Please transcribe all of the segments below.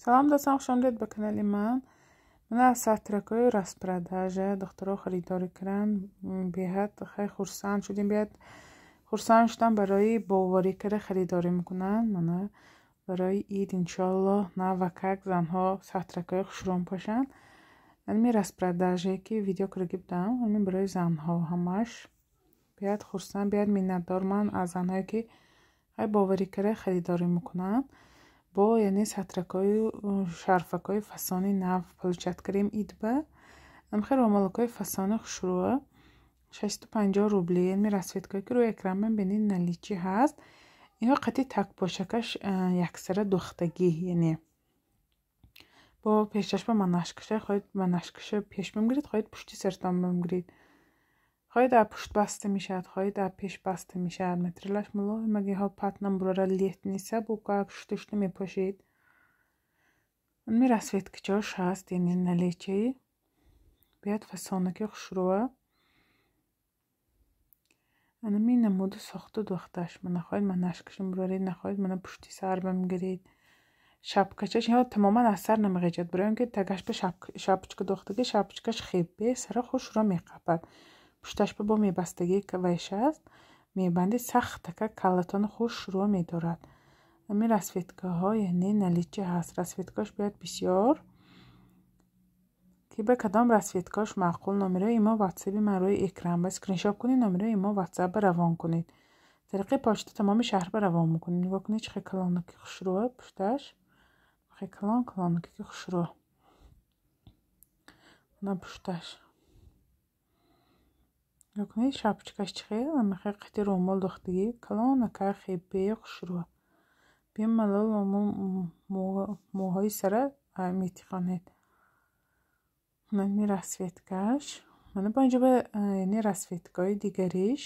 Салом дӯстон, хуш омадед ба канали ман. Ман аз сатракҳои распродажа духтаро харидорӣ кардам. Беҳад хеле хурсанд шудем, беҳад хурсанд шудам барои боварӣ карда харидорӣ мекунанд. Мана барои ид иншоаллоҳ навакак занҳо сатракҳои хушрӯ мепӯшанд. Ҳамин распродажае ки видео карда будам, ҳамин барои занҳо ҳамаш. Беҳад хурсанд, беҳад миннатдор ман аз занҳое ки хеле боварӣ карда харидорӣ мекунанд. Бо яъне сатракҳою шарфакҳои фасони нав получать кардем идба. Ҳамхел ромалакҳои фасони хушрӯа 650 рубли. Яъне расцветкое ки рӯи экран мебинед наличии ҳаст. Инҳо қати такпошакаш яксара духтагӣ, яъне бо пешаш ба манашкаша хоҳед манашкаша пеш мемгиред, хоҳед пушти сартон мемгиред. Хоҳед аз пушт баста мешавад, хоҳед аз пеш баста мешавад. Материалаш мулоим ҳо пат намбурара летний сабукак шута-шута мепошед. Ҳамин расцветкачаҳош ҳаст, яъне наличии. Беҳад фасонаки хушрӯа. Ҳамин намуду сохту духташ. Мана хоҳед манашкаша мебураред, нахоҳед мана пушти сар мемгиред. Шапкачаш инҳо тамоман аз сар намеғеҷад, барои он ки тагаш ба шапочка духтагӣ, шапочкаш хебе сара хушрӯ меқапад. Пушташ ба бо мебастагӣ вайш аст, мебандед сахтака каллатона хушрӯ медорад. Ҳамин расцветкаҳо яъне наличии ҳаст. Расцветкаҳош бояд бисёр. Ки ба кадом расцветкаҳош маъқул, номерои имо ватсаби ман рӯи экран ба скриншот кунед, номерои имо ватсап ба равон кунед. Тариқи почта тамоми шаҳр ба равон мекунед. Нигоҳ кунед чӣ хел калонаки хушрӯа пушташ. Хел калон калонаки хушрӯа. Мана пушташ. Нигоҳ кунед шапочкаш чӣ хел, ҳамин қити рӯмол духтагӣ, калонака хебе хушрӯа. Бемалол мӯҳои сара метиқонед. Ҳамин расцветкаш. Мана бо инҷо ба яъне расцветкаҳои дигариш.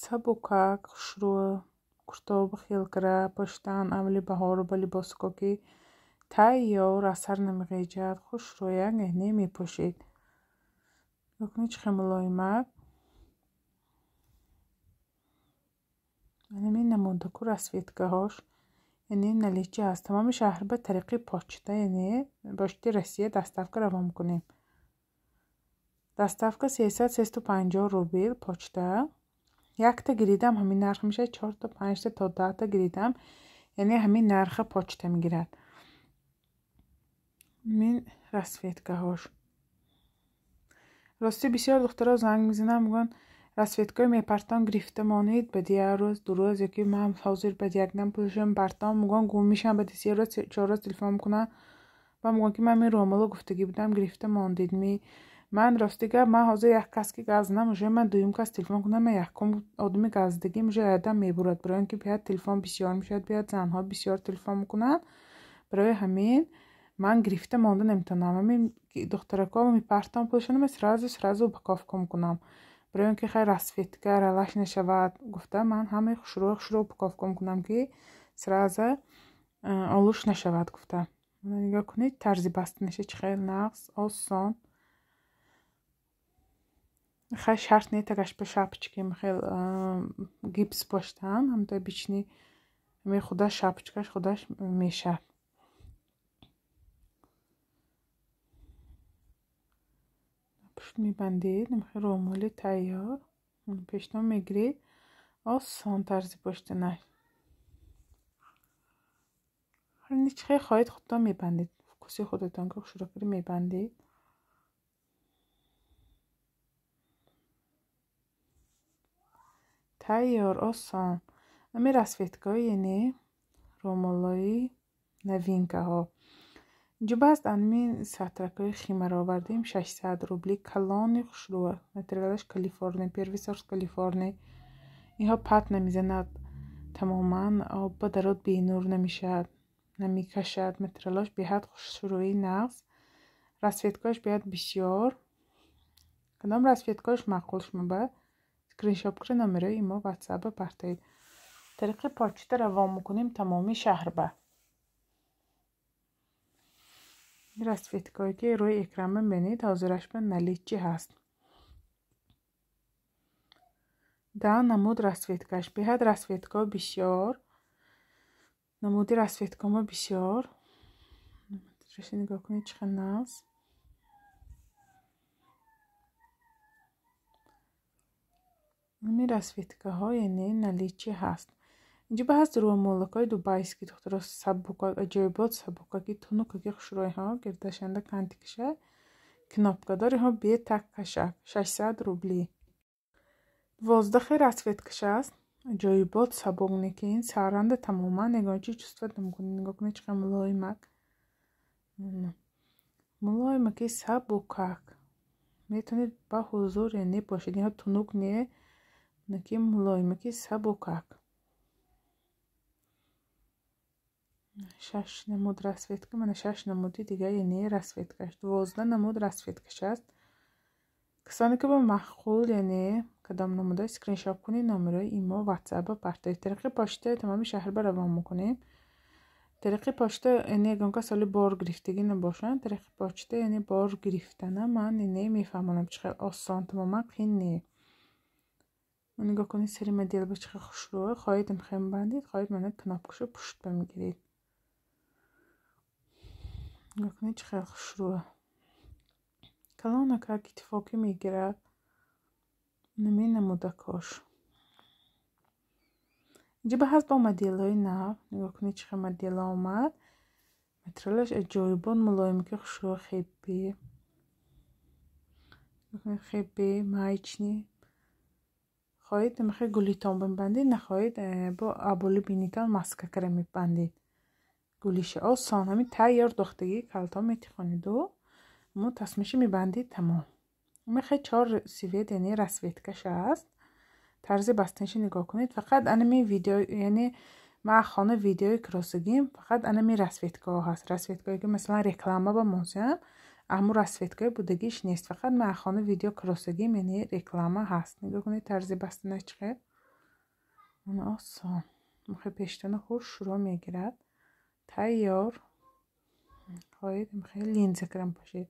Сабукак хушрӯа, куртобу хел кара пӯштан аввали баҳору ба либоско ки тайёр аз сар намеғеҷад, хушрӯяк яъне мепӯшед. Нигоҳ кунед чӣ хел мулоимак. Ҳамин намудаку расцветкаҳош яъне наличии ҳаст. Тамоми шаҳр ба тариқи почта, яъне почти Россия доставка равон мекунем. Доставка 300-350 рубл почта. Якта гиридам ҳамин нарх мешавад, 4та, 5та то 10та гиридам, яъне ҳамин нарха почта мегирад. Ҳамин расцветкаҳош. Рости бисёр духтаро занг мезананд, мегӯянд расцветкаҳои мепартон гирифта монед, баъди як рӯз, ду рӯз, ёки ман ҳозир баъди якдам пулашон партон, мегӯянд гум мешавам, баъди се рӯз, чор рӯз телефон мекунанд ва мегӯянд ки ман ин ромало гуфтагӣ будам, гирифта мондед ми. Ман рости гап, ман ҳозир як кас ки газ занам, уже ман дуюм кас телефон кунам, ман якум одами газдагим уже ядам мебурад, барои он ки беҳад телефон бисёр мешавад, беҳад занҳо бисёр телефон мекунанд. Барои ҳамин ман гирифта монда наметавонам. Ҳамин духтаракҳо мепартон пулашонро, ман сразу упаковка мекунам. Барои он ки хай расцветка ралаш нашавад гуфта, ман ҳамаи хушрӯ хушрӯ упаковка мекунам ки сразу олуш нашавад гуфта. Нигоҳ кунед тарзи бастанаша чӣ хел нағз, осон. Хай шарт не тагаш ба шапочки хел гипс поштан, ҳамто бични ҳамин худаш шапочкаш худаш мешавад. Пушт мебандед, ромоли тайёр, пештон мегиред, осон тарзи поштанаш. Чӣ хел хоҳед худтон мебандед, вкуси худатон ки хушрӯ карда мебандед. Тайёр, осон. Ҳамин расцветкаҳои яъне ромолҳои новинкаҳо. Инҷо баъз ҳамин сатракҳои химаро овардем, 600 рубли, калони хушрӯа. Материалаш Калифорния, первый сорт Калифорния. Инҳо пат намезанад тамоман, об ба дарод бенур намешавад, намекашад. Материалаш беҳад хушрӯи нағз. Расцветкаҳош беҳад бисёр. Кадом расцветкаҳош маъқул шумо ба скриншот кунед, номерои имо ватсап ба партоед. Тариқи почта равон мекунем тамоми шаҳр ба. Расцветкаҳое ки рӯи экран мебинед, ҳозираш ба наличии ҳаст. 10 намуд расцветкаш. Беҳад расцветкаҳо бисёр. Намуди расцветкамо бисёр. Нигоҳ кунед чӣ хел нағз. Ҳамин расцветкаҳо яъне наличии ҳаст. Инҷо ба ҳаст рӯмолакҳои дубайский духтаро сабукак, аҷоибот сабукаки тунукаки хушрӯйҳо, гирдашанда кантикаша, кнопкадор иҳо бетак кашак, 600 рубли. 12 расцветкаша аст. Аҷоибот сабук некин, саранда тамоман ягон чиз чувствовать намекунед. Нигоҳ кунед чӣ қадр мулоимак. Мулоимаки сабукак. Метавонед ба ҳузур яъне бошед. Инҳо тунук не, наки мулоимаки сабукак. 6 намуд расцветка, мана 6 намуди дига яъне расцветкаш. 12 намуд расцветкаш аст. Касоне ки ба маъқул яъне кадом намуда скриншот кунед, номерои имо, ватсап партоед. Тариқи почта тамоми шаҳр ба равон мекунем. Тариқи почта яъне ягон кас ҳоли бор гирифтагӣ набошанд, тариқи почта яъне бор гирифтана ман яъне мефаҳмонам чӣ хел осон, тамоман қин не. Нигоҳ кунед сари модел ба чӣ хел хушрӯ. Хоҳед мехоҳем бандед, хоҳед мана кнопкашо пушт ба мегиред. Нигоҳ кунед чӣ хел хушрӯ. Калонакак иттифоқӣ мегирад. Нами намудакош. Инҷо ба ҳаст бо моделҳои нав. Нигоҳ кунед чӣ хел моделҳо омад. Материалаш аҷоибот мулоим ки хушрӯ, хебе. Хебе, маечный. Хоҳед мехоҳед гулитон бибандед, нахоҳед бо аболи бинитон маска кара мебандед. Гулиша осон, ҳамин тайёр дохтагӣ калтон метихонеду мо тасмаша мебандед тамом. Мехоҳед 4 цвет яъне расцветкаш аст. Тарзи бастанашо нигоҳ кунед. Фақат анами видео яъне ман хона видеои кросагим, фақат анами расцветкаҳо ҳаст. Расцветкаҳое ки масалан реклама ба монсиям, аммо расцветкаи будагиш нест. Фақат ман хона видео кросагим, яъне реклама ҳаст. Нигоҳ кунед тарзи бастанаш чӣ хел. Мана осон. Мехоҳед пештона хушрӯ мегирад. Тайёр. Хоҳед мехоҳед линза крем пошед.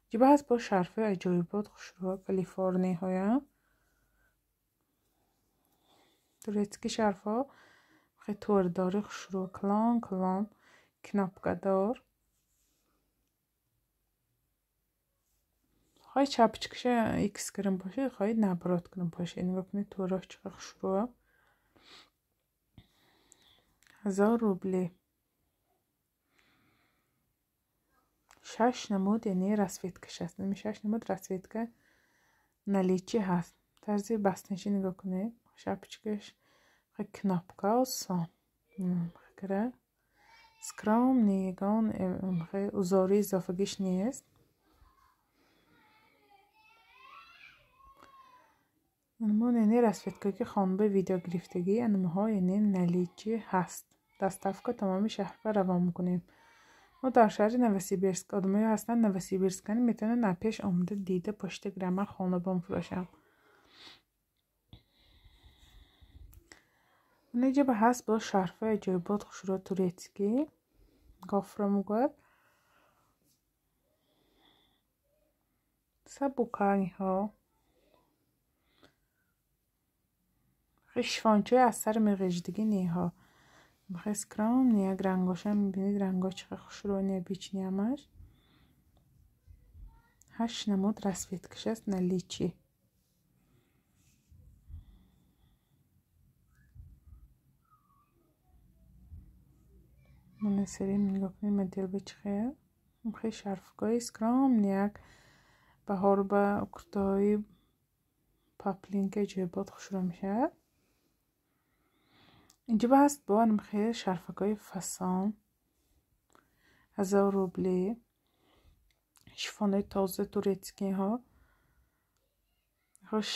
Ҷиба ҳаст бо шарфҳои аҷоибот хушрӯ, калифорниҳоям. Турецкий шарфҳо хеле тордори хушрӯ, калон калон, кнопкадор. Хоҳед шапочкаша икс крем пошед, хоҳед наоборот крем пошед. Нигоҳ кунед торош чӣ қадр хушрӯ. 1000 рубли. 6 намуд яъне расцветкаш аст. 6 намуд расцветка наличии ҳаст. Тарзи бастанаши нигоҳ кунед. Шапочкаш кнопка осон. Хакара скромный, ягон узори изофагиш нест. Анмо яъне расцветкае ки хонба видео гирифтагӣ, анмоҳо яъне наличии ҳаст. Доставка тамоми шаҳр ба равон мекунем. Мо дар шаҳри Новосибирск одамое ҳастанд Новосибирскани метавонанд аз пеш омада дида пошта гиранд. Ман хона бомфурӯшам. Инҷо ба ҳаст бо шарфҳои аҷоибот хушрӯ турецкий. Гофра мегӯяд. Сабука инҳо. Шифончаи аз сар меғеждагӣ неҳо. Мехоҳед скромный як рангоша мебинед, ранго чӣ қадр хушрӯ, необычный ҳамаш. 8 намуд расцветкаш аст наличии. Мана серим нигоҳ кунед модел ба чӣ хел. Мехоҳед шарфкои скромный як баҳор ба куртаҳои паплинка аҷоибот хушрӯ мешавад. Инҷо ба ҳаст бо мехоҳед шарфакҳои фасон 1000 рубли. Шифонаи тоза турецкиҳо.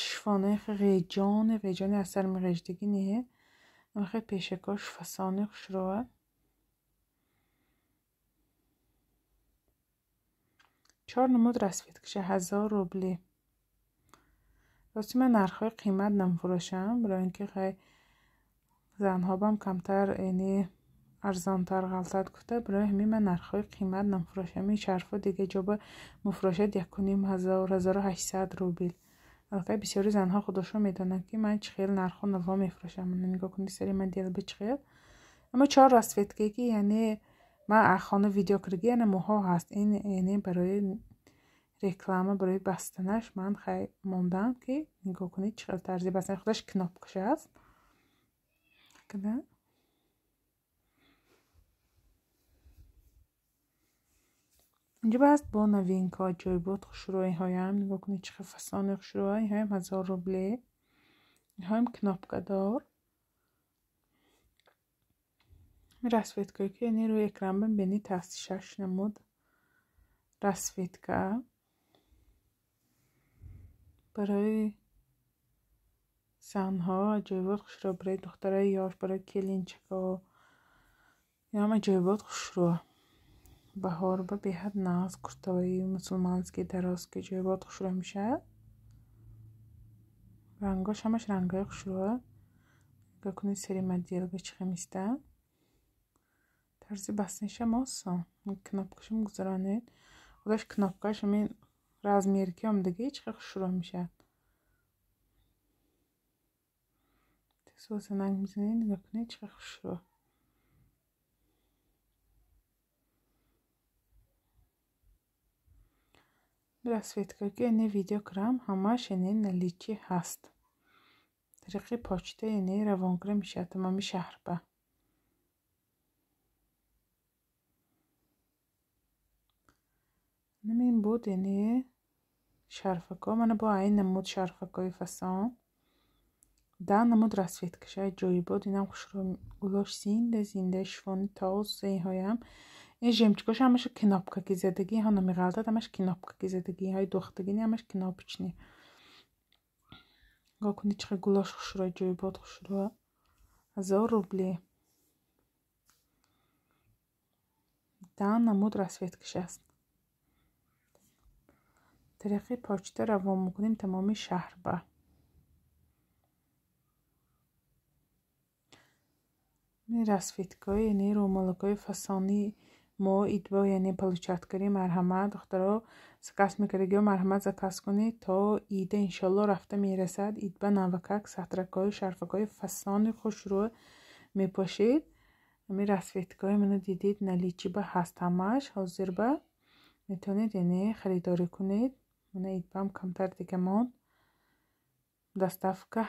Шифонаи ғеҷони ғеҷони аз сар меғеждагӣ не. Мехоҳед пешакош фасони хушрӯа. 4 намуд расцветкаша 1000 рубли. Рости ман нархҳои қимат намфурӯшам, барои ин ки хай занҳо бам камтар яъне арзонтар ғалтад гуфта, барои ҳамин ман нархҳои қимат намфурӯшам. Ин шарфҳо дига ҷо ба муфурӯшад 1500, 1800 рубл. Аллакай бисёри занҳо худошон медонанд ки ман чӣ хел нархҳо наво мефурӯшам. Нигоҳ кунед сари модел ба чӣ хел. Аммо чор расцветка ки яъне ман хона видео кардагӣ, яъне моҳо ҳаст. Ин яъне барои реклама, барои бастанаш ман хай мондам, ки нигоҳ кунед, чӣ хел тарзи бастан, худаш кнопкаш аст. Инҷо ҳаст бо новинка, аҷоибот, хушрӯ. Инҳоям нигоҳ кунед, чӣ хел фасони хушрӯ. Инҳоям 1000 рубле. Инҳоям кнопкадор. Расцветкое ки яъне рӯи экран бинед, ҳаст шаш намуд расцветка барои занҳо, аҷоибот, хушрӯ, барои духтарои ёш, барои келинчако инам аҷоибот, хушрӯ. Баҳор ба беҳад нағз, куртаҳои мусулманский дароз, ки аҷоибот хушрӯ мешавад. Рангош ҳамаш рангҳои хушрӯ. Нигоҳ кунед, сари модель ба чӣ хел меистад. Тарзи бастанишам осон. Кнопкашам гузаронед. Худаш кнопкаш ҳамин размер ки омадагӣ, чӣ хел хушрӯ мешавад. Сӯзанак мезанед, нигоҳ кунед, чӣ хел хушрӯ. Расцветка ки яъне видео кардам, ҳамааш яъне наличии ҳаст. Тариқи почта яъне равон карда мешавад тамоми шаҳрба. Ҳамин буд яъне шарфако. Мана бо айн намуд шарфакои фасон. 10 намуд расцветкаша аҷоибот. Инам хушрӯ, гулош зинда зинда, шифони тоза инҳоям. Ин жемчугош ҳамаша кнопка ки задагӣ, инҳо намеғалтад, ҳамаш кнопка ки задагӣ, инҳои духтагӣ ҳамаш кнопочный. Нигоҳ кунед, чӣ хел гулош хушрӯ, аҷоибот, хушрӯ. 1000 рубле. 10 намуд расцветкаш аст. Тариқи почта равон мекунем тамоми шаҳрба. Ин расцветкаҳои яъне рӯмолакҳои фасони мо идбо яъне получать кардем. Марҳамат, духтаро, заказ мекардагиҳо, марҳамат, заказ кунед, то ида иншоалло рафта мерасад. Идба навакак сатракҳои шарфакҳои фасони хушрӯ мепошед. Ҳамин расцветкаҳои мана дидед, наличии ба ҳаст ҳамаш. Ҳозирба метавонед яъне харидорӣ кунед. Мана идбаам камтар дига монд. Доставка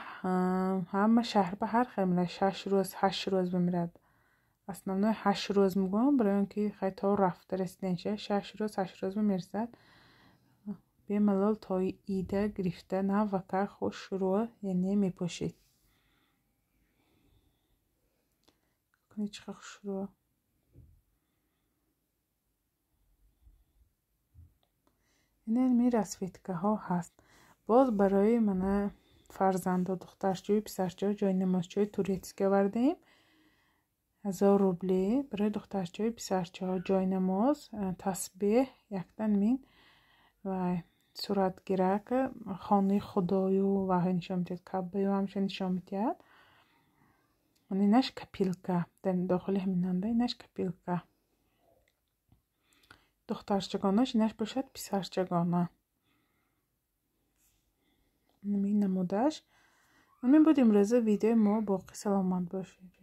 ҳама шаҳрба ҳар хел мерад, 6 рӯз, 8 рӯз бимирад. Основной 8 рӯз мегӯям, барои он ки хай то рафта расиданша 6 рӯз, 8 рӯз мерасад. Бемалол то ида гирифта навака хушрӯ яъне мепошед. Кунед, чӣ хел хушрӯ. Ин расцветкаҳо ҳаст. Боз барои мана фарзандо, духтарчаю писарчаҳо ҷойнамозчаҳои турецкий овардем. 1000 рубле барои духтарчаҳои писарчаҳо ҷойнамоз, тасбеҳ, яктан мин ва суратгирак, хонаи худою ваҳои нишон медиҳад, каббаю ҳамаша нишон медиҳад. Инаш копилка, дар дохили ҳаминанда инаш копилка. Духтарчагонаш, инаш бошад писарчагона. Ин намудаш. Ҳамин буд имрӯза видеои мо. Боқӣ саломат бошед.